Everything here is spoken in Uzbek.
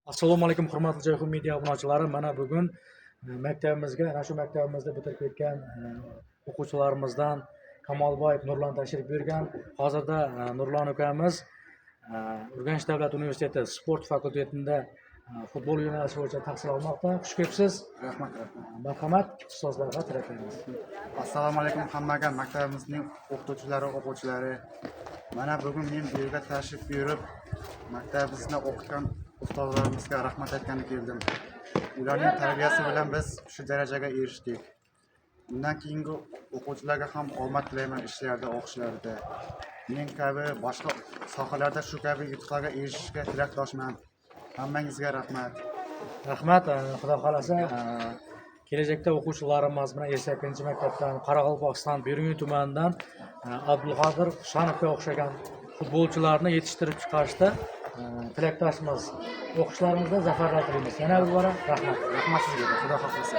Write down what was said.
Assalomu alaykum, hurmatli Jayhun media obunachilari. Mana bugun maktabimizga, ana shu maktabimizda bitirib ketgan o'quvchilarimizdan Kamolboyev Nurlan tashrif buyurgan. Hozirda Nurlan ukamiz Urganch davlat universiteti sport fakultetida futbol yo'nalishi bo'yicha tahsil olmoqda. Xush kelibsiz. Rahmat, rahmat. Marhamat, ustozlarga tilaklarimiz. Assalomu alaykum hammaga, maktabimizning o'qituvchilari, o'quvchilari. Mana bugun men bu yerga tashrif buyurib, maktabimizni o'qitgan ustozlarimizga rahmat aytgani keldim. Ularning tarbiyasi bilan biz shu darajaga erishdik. Undan keyingi o'quvchilarga ham omad tilayman ishlarida, o'qishlarida. Men kabi boshqa sohalarda shu kabi yutuqlarga erishishga tilakdoshman. Hammangizga rahmat. Rahmat. Xudo xohlasa, kelajakda o'quvchilarimiz bilan 58 maktabdan, Qoraqalpog'iston Beruniy tumanidan Abdulqodir Hushanovga o'xshagan futbolchilarni yetishtirib chiqarishda tilakdoshmiz. O'qishlaringizda zafarlar tilaymiz. Yana bir bora rahmat. Rahmat sizga, xudo xohlasa.